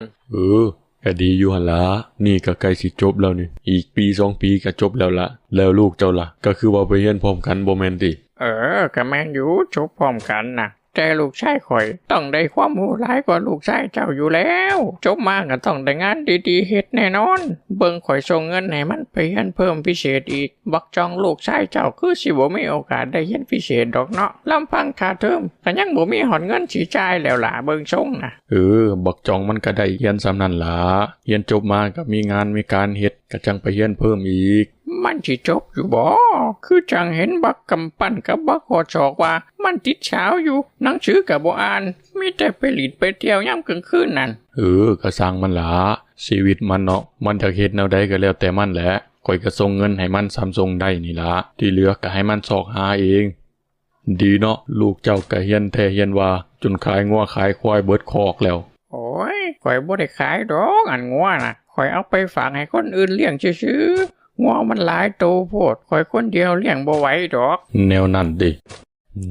ເອີ ກະດີຢູ່ຫັ້ນລະ, ນີ້ກະໃກ້ຊິຈົບແລ້ວນີ້, ອີກປີສອງປີກະຈົບແລ້ວລະ. ແລ້ວລູກເຈົ້າລະ ກະຄືວ່າໄປຮຽນພ້ອມກັນບໍ່ແມ່ນຕິ? ເອີ ກະແມ່ນຢູ່, ຈົບພ້ອມກັນນະ, ແຕ່ລູກຊາຍຂ້ອຍຕ້ອງໄດ້ຄວາມຮູ້ຫຼາຍກວ່າລູກຊາຍເຈົ້າຢູ່ແລ້ວ. ຈົບມາກະຕ້ອງໄດ້ງານດີໆເຮັດແນ່ນອນ. ເບິ່ງຂ້ອຍສົ່ງເງິນໃຫ້ມັນໄປຮຽນເພີ່ມພິເສດອີກ. ບັກຈ່ອງລູກຊາຍເຈົ້າຄືຊິບໍ່ມີໂອກາດໄດ້ຮຽນພິເສດດອກເນາະ, ລຳພັງຄ່າເທີມກະຍັງບໍ່ມີຮອດເງິນຊິຈ່າຍແລ້ວລະ ເບິ່ງຊົງນະ. ເອີ ບັກຈ່ອງມັນກະໄດ້ຮຽນສ່ຳນັ້ນລະ, ຮຽນຈົບມາກະມີງານມີການເຮັດ ກະຈັ່ງໄປຮຽນເພີ່ມອີກ. ມັນຊິຈົບຢູ່ບໍ? ຄືຈັ່ງເຫັນບັກກຳປັ້ນກັບບັກຮອດສອກວ່າມັນຕິດສາວຢູ່, ໜັງສືກະບໍ່ອ່ານ, ມີແຕ່ໄປຫຼິ້ນໄປທ່ຽວຍາມກາງຄືນນັ້ນ. ເອີ ກະຊ່າງມັນລະ, ຊີວິດມັນເນາະ, ມັນຢາກເຮັດແນວໃດກະແລ້ວແຕ່ມັນແຫຼະ, ຂ້ອຍກະສົ່ງເງິນໃຫ້ມັນສ່ຳສົ່ງໄດ້ນີ້ລະ, ທີ່ເຫຼືອກະໃຫ້ມັນຊອກຫາເອງ. ດີເນາະ, ລູກເຈົ້າກະຮຽນແທ້ຮຽນວ່າ ຈົນຂາຍງົວຂາຍຄວາຍເບິດຄອກແລ້ວ. ໂອ້ຍ, ຂ້ອຍບໍ່ໄດ້ຂາຍດອກ ອັນງົວນະ, ຂ້ອຍເອົາໄປຝາກໃຫ້ຄົນອື່ນລ້ຽງຊື່ໆ. ງົວມັນຫຼາຍໂຕໂພດ, ຂ້ອຍຄົນດຽວລ້ຽງບໍ່ໄຫວດອກ. ແນວນັ້ນຕິ?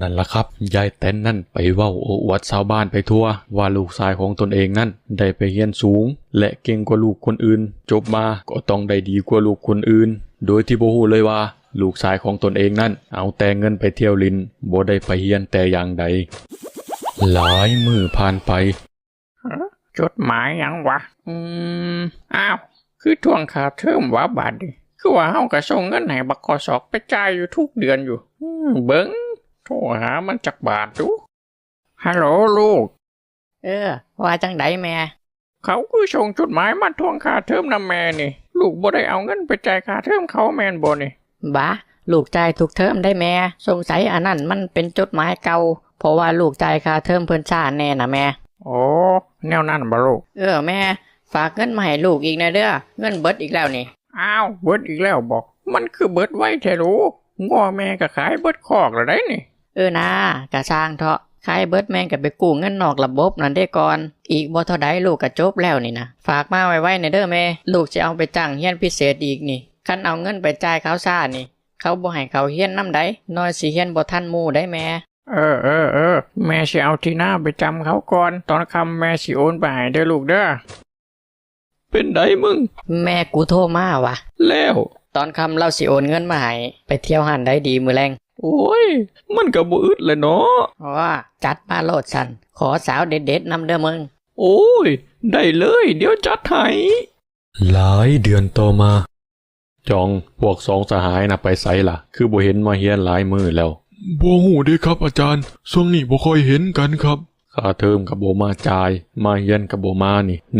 ນັ້ນລະຄັບ, ຍາຍແຕນນັ້ນໄປເວົ້າໂອ້ອວດຊາວບ້ານໄປທົ່ວ ວ່າລູກຊາຍຂອງຕົນເອງນັ້ນໄດ້ໄປຮຽນສູງ ແລະ ເກັ່ງກວ່າລູກຄົນອື່ນ, ຈົບມາກໍຕ້ອງໄດ້ດີກວ່າລູກຄົນອື່ນ, ໂດຍທີ່ບໍ່ຮູ້ເລີຍວ່າ ລູກຊາຍຂອງຕົນເອງນັ້ນເອົາແຕ່ເງິນໄປທ່ຽວຫຼິ້ນ, ບໍ່ໄດ້ໄປຮຽນແຕ່ຢ່າງໃດ. ຫຼາຍມື້ຜ່ານໄປ. ຮະ? ຈົດໝາຍຫຍັງຫວາ? ອືມ, ອ້າວ, ຄືທວງຄ່າເທີມຫວາບາດນີ້? ຄືວ່າເຮົາກະສົ່ງເງິນໃຫ້ບັກຂໍ້ສອກໄປຈ່າຍຢູ່ທຸກເດືອນຢູ່. ອືມ, ເບິ່ງ, ໂທຫາມັນຈັກບາດດູ. ຮັລໂຫຼ ລູກ. ເອີ, ວ່າຈັ່ງໃດແມ່? ເຂົາຄືສົ່ງຈົດໝາຍມາທວງຄ່າເທີມນຳແມ່ນີ້, ລູກບໍ່ໄດ້ເອົາເງິນໄປຈ່າຍຄ່າເທີມເຂົາແມ່ນບໍ່ນີ້? ບາ, ລູກຈ່າຍທຸກເທີມໄດ໋ແມ່, ສົງໄສອັນນັ້ນມັນເປັນຈົດໝາຍເກົ່າ, ເພາະວ່າລູກຈ່າຍຄ່າເທີມເພິ່ນຊ້າແດ່ນະແມ່. ໂອ້, ແນວນັ້ນບໍລູກ? ເອີແມ່, ຝາກເງິນມາໃຫ້ລູກອີກແດ່ເດີ, ເງິນເບິດອີກແລ້ວນີ້. ອ້າວ, ເບິດອີກແລ້ວບໍ? ມັນຄືເບິດໄວແທ້ລູກ, ງົວແມ່ກະຂາຍເບິດຄອກແລ້ວໃດ໋ນີ້. ເອີນາ, ກະຊ່າງເທາະ, ຂາຍເບິດແມ່ກະໄປກູ້ເງິນນອກລະບົບນັ້ນເດ້ກ່ອນ. ອີກບໍ່ເທົ່າໃດລູກກະຈົບແລ້ວນີ້ນະ, ຝາກມາໄວໆແດ່ເດີແມ່, ລູກຊິເອົາໄປຈ້າງຮຽນພິເສດອີກນີ້. ຄັນເອົາເງິນໄປຈ່າຍເຂົາຊ້ານີ້, ເຂົາບໍ່ໃຫ້ເຂົ້າຮຽນນຳໃດ໋, ໜ້ອຍຊິຮຽນບໍ່ທັນໝູ່ໃດ໋ແມ່. ເອີ, ເອີ, ເອີ, ແມ່ຊິເອົາທີ່ນາໄປຈຳເຂົາກ່ອນ, ຕອນຄ່ຳແມ່ຊິໂອນໄປໃຫ້ເດີລູກເດີ. ເປັນໃດມຶງ? ແມ່ກູໂທມາຫວາ. ແລ້ວ? ຕອນຄ່ຳລາວຊິໂອນເງິນມາໃຫ້, ໄປທ່ຽວຮ້ານໃດດີມື້ແລງ? ໂອ້ຍ, ມັນກະບໍ່ອຶດແຫຼະເນາະ. ອໍ, ຈັດມາໂລດຊັ້ນ, ຂໍສາວເດັດໆນຳເດີມຶງ. ໂອ້ຍ, ໄດ້ເລີຍ, ດຽວຈັດໃຫ້. ຫຼາຍເດືອນຕໍ່ມາ. ຈ່ອງ, ພວກສອງສະຫາຍນະໄປໃສລະ? ຄືບໍ່ເຫັນມາຮຽນຫຼາຍມື້ແລ້ວ. ບໍ່ຮູ້ເດ້ຄັບອາຈານ, ຊ່ວງນີ້ບໍ່ຄ່ອຍເຫັນກັນຄັບ. ຄ່າເທີມກະບໍ່ມາຈ່າຍ, ມາຮຽນກະບໍ່ມານີ້, ໜີ